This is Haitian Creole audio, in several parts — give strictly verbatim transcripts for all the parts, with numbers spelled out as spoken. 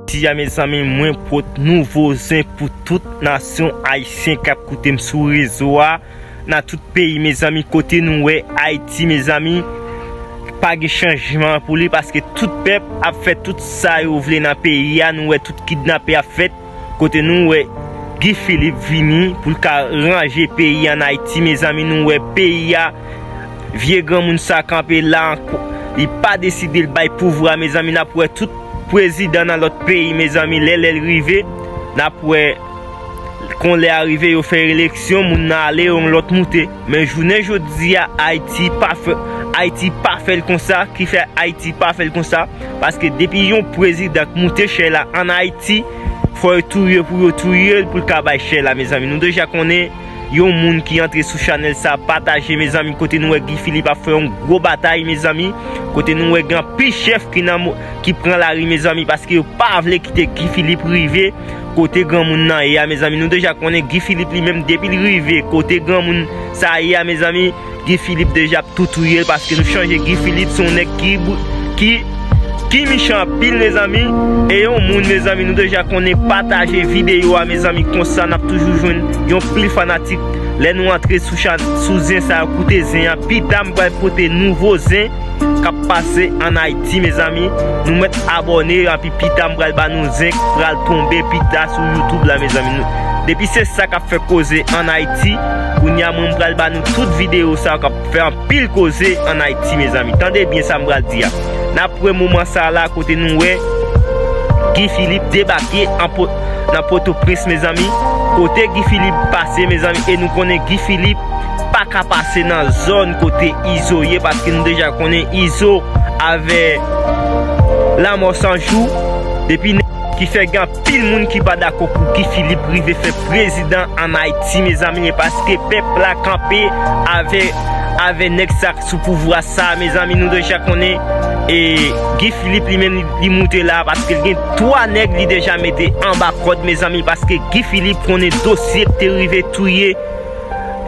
Jodi a, mezanmi, mwen pot nouvo zen pou tout nasyon ayisyen k ap koute m sou rezo a, nan tout peyi, mezanmi, kote nou wè Ayiti, mezanmi, pa gen chanjman pou li, paske tout pèp ap fè tout sa yo vle nan peyi a. Nou wè tout kidnape ap fèt, kote nou wè Guy Philippe vini pou l ka ranje peyi an Ayiti, mezanmi. Nou wè peyi a, vye granmoun sa kanpe la ankò, li pa deside l bay pouvwa, mezanmi. N ap wè tout prezidan nan lòt peyi, mezanmi, lè lè l rive, n ap wè kon lè a rive, yo fè eleksyon, moun nan ale, yon lòt moute. Men jounen jodi a, Ayiti pa fè, Ayiti pa fè l konsa, ki fè Ayiti pa fè l konsa, paske depi yon prezidan k moute chè la an Ayiti, fò yo touye pou yo touye l pou l ka bay chè la, mezanmi. Nou deja konnen yon moun ki antre sou chanèl sa, pataje, mezanmi, kote nou wè Guy Philippe ap fè yon gwo batay, mezanmi, kote nou wè gen anpil chèf ki nan mo-, ki pran lari, mezanmi, paske yo pa vle kite Guy Philippe rive kote granmoun nan ye a, mezanmi. Nou deja konnen Guy Philippe li menm, depi l rive kote granmoun sa ye a, mezanmi, Guy Philippe deja ap tou touye l, paske nou chanje Guy Philippe se yon nèg ki bou-, ki, ki mechan anpil, mezanmi. E yon moun, mezanmi, nou deja konnen, pataje videyo a, mezanmi, konsa n ap toujou jwenn yon pil fanatik. Lè nou antre sou chan-, sou zen sa, koute zen an, pita m pral pote nouvo zen k ap pase an Ayiti, mezanmi. Nou mèt abòne, anpi pita m pral ba nou zen k pral tonbe pita sou YouTube la, mezanmi. Nou, depi se sa k ap fè koze an Ayiti, kounye a mwen m pral ba nou tout videyo sa k ap fè anpil koze an Ayiti, mezanmi. Tande byen sa m pral di a. N ap wè moman sa la kote nou wè Guy Philippe debake an Po-, nan Potoprens, mezanmi. Kote Guy Philippe pase, mezanmi, e nou konnen Guy Philippe pa ka pase nan zòn kote Izo ye, paske nou deja konnen Izo avè Lanmò San Jou, depi nèg ki fè gen anpil moun ki pa dakò pou Guy Philippe rive fè prezidan an Ayiti, mezanmi, e paske pèp la kanpe avè, avè nèg sa sou pouvwa sa, mezanmi, nou deja konnen. E Guy Philippe li menm li, li moute la, paske l gen twa nèg li deja mete anba kòd, mezanmi, paske Guy Philippe konnen dosye k te rive touye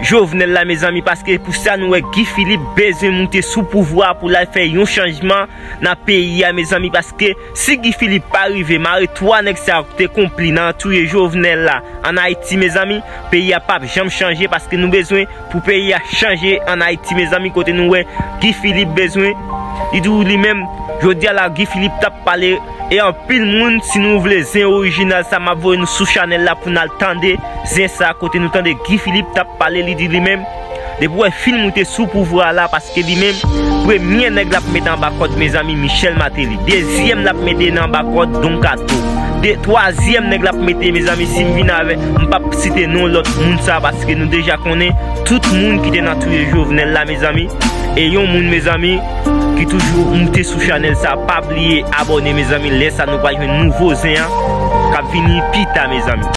Jovenel la, mezanmi, paske pou sa nou wè Guy Philippe bezwen moute sou pouvwa pou l al fè yon chanjman nan peyi a, mezanmi, paske si Guy Philippe pa rive mare twa nèg sa yo ki te konpli nan touye Jovenel la an Ayiti, mezanmi, peyi a p ap janm chanje, paske nou bezwen pou peyi a chanje an Ayiti, mezanmi, kote nou wè Guy Philippe bezwen, li di w li menm, jodi a la, Guy Philippe t ap pale, e anpil moun, si nou vle zen orijinal sa, m ap voye nou sou chanèl la pou n al tande zen sa, kote nou tande Guy Philippe t ap pale, li di li menm, depi w wè fim ou te sou pouvwa la, paske li menm, premye nèg l ap mete anba kòd, mezanmi, Michel Martelly. Dezyèm l ap mete nan anba kòd, Don Kato. De, twazyèm nèg l ap mete, mezanmi, si m vin avè, m p ap site non lòt moun sa, paske nou deja konnen tout moun ki te nan touye Jovenel la, mezanmi. E yon moun, mezanmi, ki toujou moute sou chanèl sa, pa bliye abòne, mezanmi. Lè sa nou pral jwenn nouvo zen an k ap vini pita, mezanmi.